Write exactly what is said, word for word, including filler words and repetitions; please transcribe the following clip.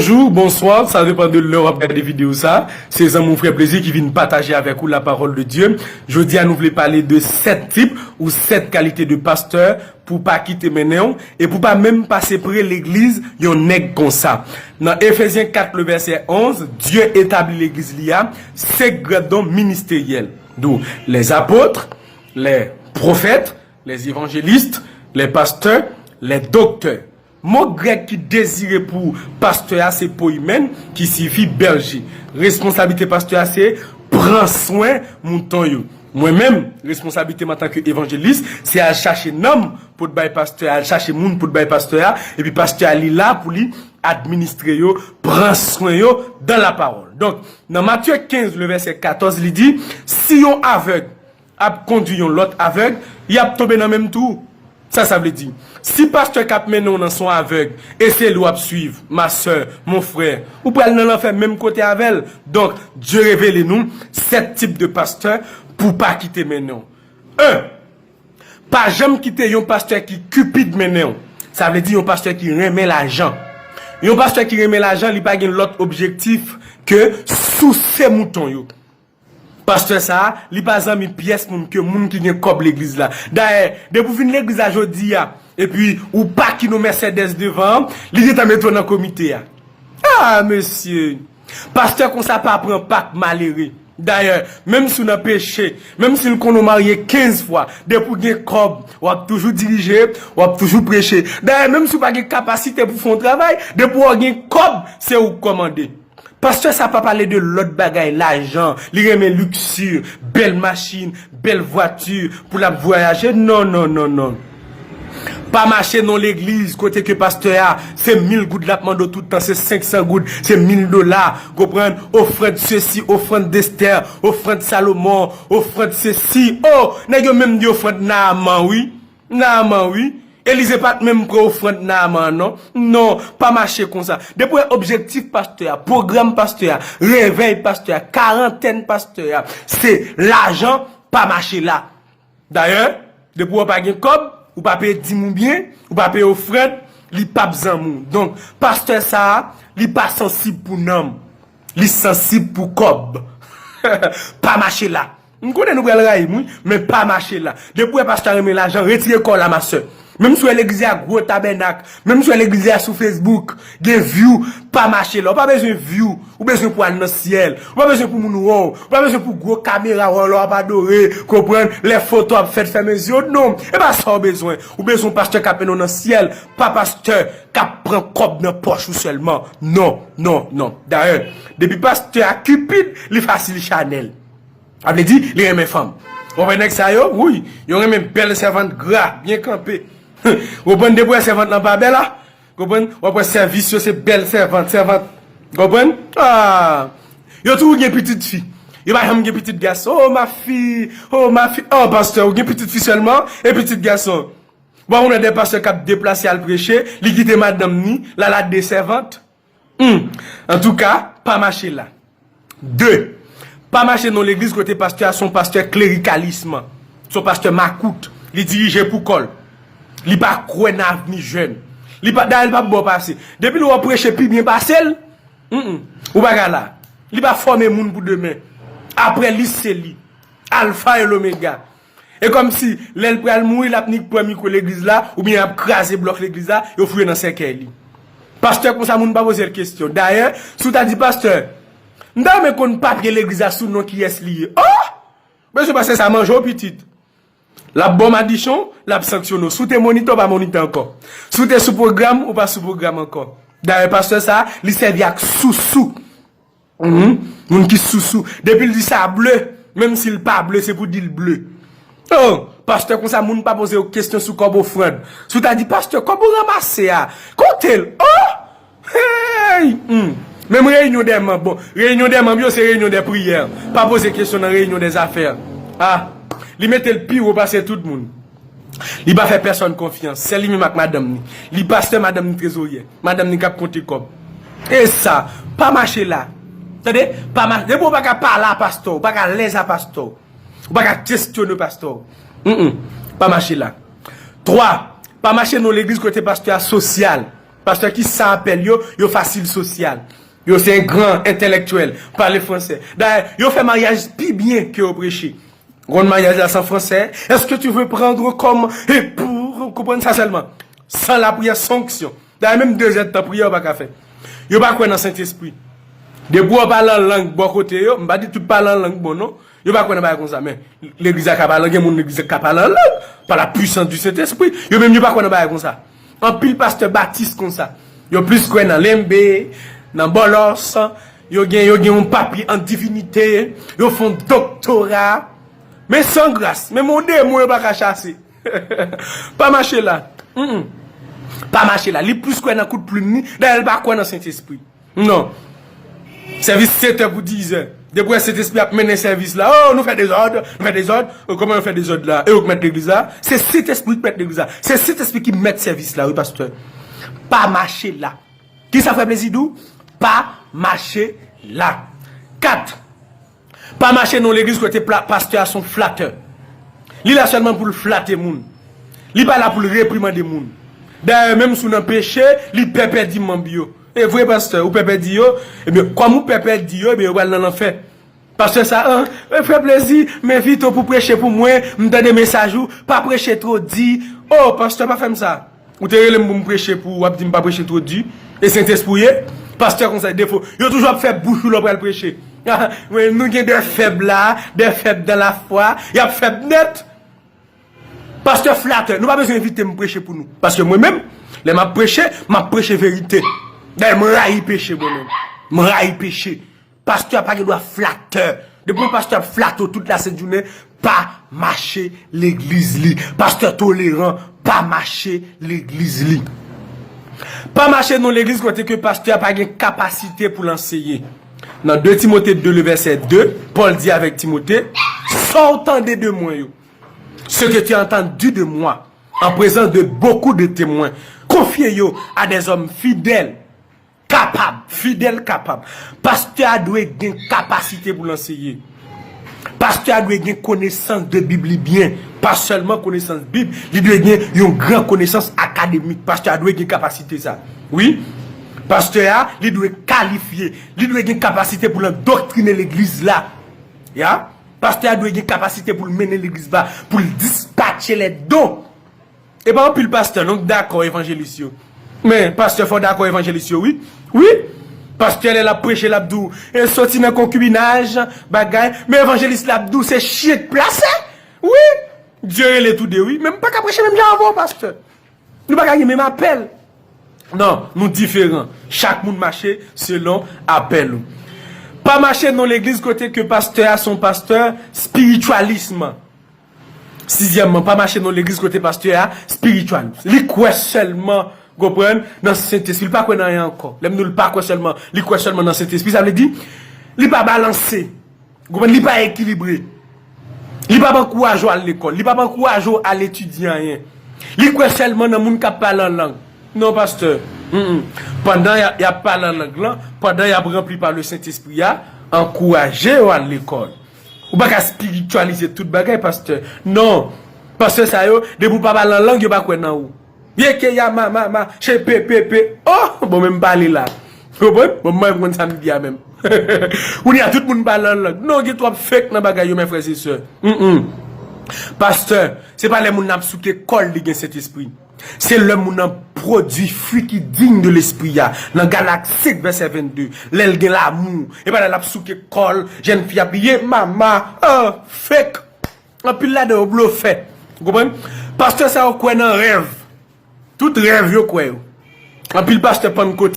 Bonjou, bonswa, sa depann de lè w ap gade videyo sa. Se zanmi w frè Plezi ki vin pataje avèk ou la parole de Dieu. Jodi a nou vle pale de sèt tip ou sèt kalite de pastè pou pa kite mennen w e pou pa menm pase pre legliz yon nèg konsa. Nan Efezyen kat, le vèsè onz, Dye etabli legliz li a, se grandon ministeryèl. Dou, les apôtres, les prophètes, les évangélistes, les pasteurs, les docteurs. Mo grèk ki dezire pou pastè a se poimen, ki siyifi bèje. Responsablite pastè a se pran swen mouton yo. Mwen menm, responsablite m antanke evanjelis, se al chache nanm pou t bay pastè a, al chache moun pou t bay pastè a, epi pastè a li la pou li administre yo, pran swen yo dans la parole. Donk, nan Matye kenz, le vèsè katòz, li di, si yon avèg ap kondui yon lòt avèg, y ap tonbe nan menm twou. Sa sa vle di? Si pastè k ap mennen w nan se yon avèg, e se li w ap swiv, ma sè, mon frè, ou pral nan lanfè menm kote avè l. Donk, Dye revele nou sèt tip de pastè pou pa kite mennen w. En, pa janm kite yon pastè ki cupide mennen w. Sa vle di yon pastè ki renmen lajan. Yon pastè ki renmen lajan, li pa gen lòt objektif ke souse mouton yo. Pastè sa a, li pa zanmi pyès moun ke moun ki gen kòb legliz la. Dayè, depi w vin legliz la jodi a, epi ou pake yon Mercedes devan an, li gentan mete w nan komite a. Ah, mesye! Pastè konsa pa pran pa k malere. Dayè, menm si w nan peche, menm si l konnen w marye kenz fwa, depi w gen kòb, w ap toujou dirije, w ap toujou preche. Dayè, menm si w pa gen kapasite pou fè yon travay, depi w gen kòb, se ou k kòmande. Pastè sa pa pale de lòt bagay, lajan, li renmen luxure, bèl machin, bèl vwati, pou l ap vwayaje. Non, non, non, non. Pa mache nan legliz kote ke pastè a, se mil goud l ap mande w tout tan, se senk san goud, se mil dola, konprann? Ofrann sesi, ofrann destè, ofrann Salomon, ofrann sesi. Oh, nèg yo menm di ofrann Naaman, wi. Naaman, wi. Elize pa t menm pran ofrann Naaman an, non. Non, pa mache konsa. Depi w wè objektif pastè a, pwogram pastè a, revèy pastè a, karantèn pastè a, se lajan, pa mache la. Dayè, depi w pa gen kòb, ou pa peye dim ou byen, ou pa peye ofrann, li p ap zanmi w. Donk, pastè sa a, li pa sansib pou nanm. Li sansib pou kòb. Pa mache la. M konnen nou pral rayi m, wi, men pa mache la. Depi w wè pastè a renmen lajan, retire kò w la, ma sè. Menm si w wè legliz la gwo tabènak, menm si w wè legliz la sou Facebook, gen view, pa mache la. Ou pa bezwen view, ou bezwen pou al nan syèl. Ou pa bezwen pou moun wè w, ou pa bezwen pou gwo kamera wè w lè w ap adore, konprann, lè foto ap fèt, fèmen zye w, non. E pa sa w bezwen. Ou bezwen yon pastè k ap mennen w nan syèl, pa pastè k ap pran kòb nan pòch ou sèlman. Non, non, non. Dayè, depi pastè a cupide, li fasil chanèl. Sa vle di, li renmen fanm. Ou wè nèg sa yo, wi, yo renmen bèl sèvant gra, byen kanpe. Ou konprann, depi w wè sèvant lan pa bèl, a? Konprann? W ap wè sèvis yo se bèl sèvant, sèvant. Konprann? Ah! Yo toujou gen pitit fi. Yo pa janm gen pitit gason. Oh, ma fille, oh, ma fille. Oh, pastè, ou gen pitit fi sèlman e pitit gason. Bon, ou wè de pastè k ap deplase al preche, li kite madanm ni, l al ak de sèvant. Hmm. Antouka, pa mache la. De, pa mache nan legliz kote pastè a se yon pastè klerikalism. Se yon pastè makout. Li dirije pou kò l. Li pa kwè nan avni jèn. Li pa, dayè, li p ap ba w pase. Depi l wè w preche pi byen pase l, mm, ou pa ka la. Li pa fòme moun pou demen. Apre li, se li. Alfa e lomega. E kòmsi, lè l pral mouri, l ap nik pran mikwo legliz la, oubyen y ap kraze blòk legliz la, yo fouye nan sèkèy li. Pastè konsa, moun pa poze l kesyon. Dayè, si w ta di, pastè, m ta renmen konn papye legliz la sou non kiyès li ye. Oh! Mesye, pastè sa manje w pitit. L ap ba w madichon, l ap sanksyone w. Si w te monitè, w pa monitè ankò. Si w te sou pwogram, ou pa sou pwogram ankò. Dayè, pastè sa, li sèvi ak sousou. Mhm. Moun ki sousou. Depi l di sa ble, menm si l pa ble, se pou di l ble. Oh, pastè konsa, moun pa poze yo kesyon sou kòb ofrann. Si w ta di, pastè, kòb ou ranmase a, kote l? Oh! Hey! Hmm. Menm reyinyon dè manm, bon, reyinyon dè manm yo, se reyinyon dè priyè. Pa poze kesyon nan reyinyon dè zafè. Ah, li mete l pi wo pase tout moun. Li pa fè pèsòn konfyans. Sèl li menm ak madanm ni. Li pastè, madanm ni trezoryè. Madanm ni k ap konte kòb. E sa, pa mache la. Tande? Pa mache. Depi w pa ka pale a pastè w, ou pa ka alèz a pastè w, ou pa ka kesyone pastè w. Mm, mm. Pa mache la. Twa, pa mache nan legliz kote pastè a sosyal. Pastè ki sa apèl yo, yo fasil sosyal. Yo se gran entèlektyèl, pale fransè. Dayè, yo fè maryaj pi byen ke yo preche. Ou konn maryaj la san fransè? Est-ce que tu veux prendre comme époux? Ou konprann sa sèlman. San lapriyè, san onksyon. Dayè, menm de zèdtan priyè, yo pa ka fè. Yo pa kwè nan Sentespri. Depi w pale an lang bò kote yo, m pa di tout pale an lang bon, non. Yo pa kwè nan bagay konsa, men legliz la ka pale, gen moun legliz la ka pale an lang, par la puissance du Saint-Esprit. Yo menm, yo pa kwè nan bagay konsa. Anpil pastè batis konsa. Yo plis kwè nan lenbe, nan bòlòs, yo gen, yo gen yon papye an divinite, yo fè yon doktora. Men san gras, menm yon demon yo pa ka chase. Pa mache la. Mm-mm. Pa mache la. Li plis kwè nan kout plim ni, dayè li pa kwè nan Sentespri. Non. Sèvis sèt è pou diz è. Depi w wè Sentespri ap mennen sèvis la. Oh, nou fè dezòd, nou fè dezòd. Oh, kòman yo fè dezòd la? E yo k mèt legliz la? Se Sentespri ki mèt legliz la. Se Sentespri ki mèt sèvis la, wi, pastè. Pa mache la. Kisa fè plezi di w? Pa mache la. Kat. Pa mache nan legliz kote pla- pastè a se yon flatè. Li la sèlman pou l flate moun. Li pa la pou l reprimande moun. Dayè, menm si w nan peche, li pè pèdi manm yo. E vre, pastè, ou pè pèdi yo? Ebyen, kòm ou pè pèdi yo, ebyen, yo pral nan lanfè. Pastè sa, an, e fè plezi, m envite w pou preche pou mwen, m tande mesaj ou, pa preche twò di. Oh, pastè, pa fè m sa. Ou te rele m pou m preche pou ou, w ap di m pa preche twò di. E Sentespri w ye? Pastè konsa, defo. Yo toujou ap fè bouch ou lè w pral preche. Wi, nou gen de fèb la, de fèb dans la foi. Y ap fèb nèt. Pastè flatè, nou pa bezwen envite m preche pou nou. Paske mwen menm, lè m ap preche, m ap preche verite. Dayè, m rayi peche mwen menm. M rayi peche. Pastè a pa gen dwa flatè. Depi yon pastè ap flate w tout lasent jounen, pa mache legliz li. Pastè toleran, pa mache legliz li. Pa mache nan legliz kote ke pastè a pa gen kapasite pou l anseye. Nan de Timote de, le vèsè de, Pòl di avèk Timote, sa w tande de mwen yo, ce que tu as entendu de moi, en présence de beaucoup de témoins, confie yo à des hommes fidèles, kapab, fidèl, kapab. Pastè a dwe gen kapasite pou l anseye. Pastè a dwe gen konesans de Bib li byen. Pa sèlman konesans Bib, li dwe gen yon gran konesans akademik. Pastè a dwe gen kapasite sa. Wi. Pastè a, li dwe kalifye. Li dwe gen kapasite pou l andoktrine legliz la. Ya. Pastè a dwe gen kapasite pou l mennen legliz la, pou l dispatche les dons. E pa anpil pastè, non, k dakò evanjelis yo. Men, pastè fò dakò evanjelis yo, wi. Wi. Pastè, lè l ap preche, l ap di w, e soti nan konkibinaj, bagay. Men evanjelis la ap di w, se chyen k plase. Wi. Dye rele toude, wi. Men m pa ka preche menm jan avè w, pastè. Nou pa ka gen menm apèl. Non, nou diferan. Chak moun mache selon apèl ou. Pa mache nan legliz kote ke pastè a se yon pastè spirityalism. Sizyèmman, pa mache nan legliz kote pastè a spirityal. Li kwè sèlman, konprann, nan Sentespri. Li pa kwè nan anyen ankò. Lè m di w li pa kwè sèlman, li kwè sèlman nan Sentespri, sa vle di, li pa balanse. Konprann, li pa ekilibre. Li p ap ankouraje w al lekòl. Li p ap ankouraje w al etidye anyen. Li kwè sèlman nan moun k ap pale an lang. Non, pastè. Mm, mm. Pandan y ap, y ap pale an lang lan, pandan y ap ranpli pa le Sentespri a, ankouraje yo al lekòl. Ou pa ka espirityalize tout bagay, pastè. Non. Pastè sa yo, depi w pa pale an lang, yo pa kwè nan ou. Ye ke ya ma, ma, ma, che pe, pe, pe. Oh, bon, men m pale la. Konprann? Bon, mwen, m konn sa m di a menm. Kounye a, tout moun pale an lang. Non, gen twòp fake nan bagay yo, mes frères et sœurs. Mm, mm. Pastè, se pa lè moun nan ap souke kò l, li gen Sentespri. Se lè moun nan pwodui fwi ki digne de Lespri a. Nan Galat senk, vèsè vennde. Lè l gen lamou. E pa lè l ap souke kò l, jèn fi ap ye mama. Ah, fake. Anpil ladan yo blofè. Ou konprann? Pastè sa yo kwè nan rèv. Tout rèv yo kwè yo. Anpil pastè pann kote.